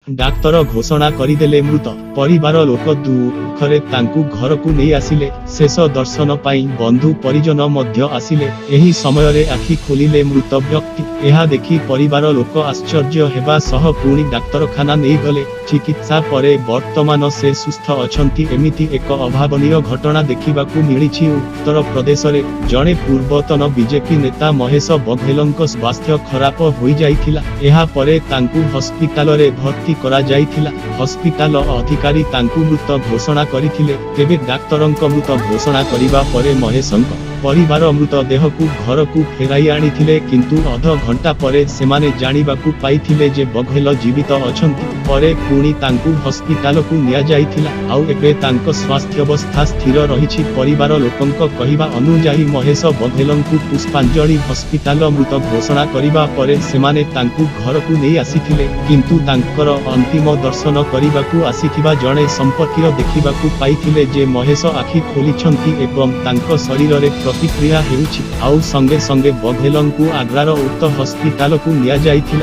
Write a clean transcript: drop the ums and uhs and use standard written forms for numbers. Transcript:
ଡାକ୍ତର ଘୋଷଣା କରିଦେଲେ ମୃତ। ପରିବାର ଲୋକ ଦୁଃଖରେ ତାଙ୍କୁ ଘରକୁ ନେଇ ଆସିଲେ। ଶେଷ ଦର୍ଶନ ପାଇଁ ବନ୍ଧୁ ପରିଜନ ମଧ୍ୟ ଆସିଲେ। ଏହି ସମୟରେ ଆଖି ଖୋଲିଲେ ମୃତ ବ୍ୟକ୍ତି। ଏହା ଦେଖି ପରିବାର ଲୋକ ଆଶ୍ଚର୍ଯ୍ୟ ହେବା ସହ ପୁଣି ଡାକ୍ତରଖାନା ନେଇଗଲେ। ଚିକିତ୍ସା ପରେ ବର୍ତ୍ତମାନ ସେ ସୁସ୍ଥ ଅଛନ୍ତି। ଏମିତି ଏକ ଅଭାବନୀୟ ଘଟଣା ଦେଖିବାକୁ ମିଳିଛି ଉତ୍ତର ପ୍ରଦେଶରେ। ଜଣେ ପୂର୍ବତନ ବିଜେପି ନେତା ମହେଶ ବଘେଲଙ୍କ ସ୍ୱାସ୍ଥ୍ୟ ଖରାପ ହୋଇଯାଇଥିଲା। ଏହା ପରେ ତାଙ୍କୁ ହସ୍ପିଟାଲରେ ଭର୍ତ୍ତି କରାଯାଇଥିଲା। ହସ୍ପିଟାଲ ଅଧିକାରୀ ତାଙ୍କୁ ମୃତ ଘୋଷଣା କରିଥିଲେ। ତେବେ ଡାକ୍ତରଙ୍କ ମୃତ ଘୋଷଣା କରିବା ପରେ ମହେଶଙ୍କ ପରିବାର ମୃତଦେହକୁ ଘରକୁ ଫେରାଇ ଆଣିଥିଲେ, କିନ୍ତୁ ଅଧ ଘଣ୍ଟା ପରେ ସେମାନେ ଜାଣିବାକୁ ପାଇଥିଲେ ଯେ ବଘେଲ ଜୀବିତ ଅଛନ୍ତି। ପରେ ପୁଣି ତାଙ୍କୁ ହସ୍ପିଟାଲକୁ ନିଆଯାଇଥିଲା, ଆଉ ଏବେ ତାଙ୍କ ସ୍ୱାସ୍ଥ୍ୟାବସ୍ଥା ସ୍ଥିର ରହିଛି। ପରିବାର ଲୋକଙ୍କ କହିବା ଅନୁଯାୟୀ, ମହେଶ ବଘେଲଙ୍କୁ ପୁଷ୍ପାଞ୍ଜଳି ହସ୍ପିଟାଲ ମୃତ ଘୋଷଣା କରିବା ପରେ ସେମାନେ ତାଙ୍କୁ ଘରକୁ ନେଇ ଆସିଥିଲେ। କିନ୍ତୁ ତାଙ୍କର ଅନ୍ତିମ ଦର୍ଶନ କରିବାକୁ ଆସିଥିବା ଜଣେ ସମ୍ପର୍କୀୟ ଦେଖିବାକୁ ପାଇଥିଲେ ଯେ ମହେଶ ଆଖି ଖୋଲିଛନ୍ତି ଏବଂ ତାଙ୍କ ଶରୀରରେ ପ୍ରତିକ୍ରିୟା ହେଉଛି। ଆଉ ସଙ୍ଗେ ସଙ୍ଗେ ବଘେଲଙ୍କୁ ଆଗ୍ରାର ଉକ୍ତ ହସ୍ପିଟାଲକୁ ନିଆଯାଇଥିଲା।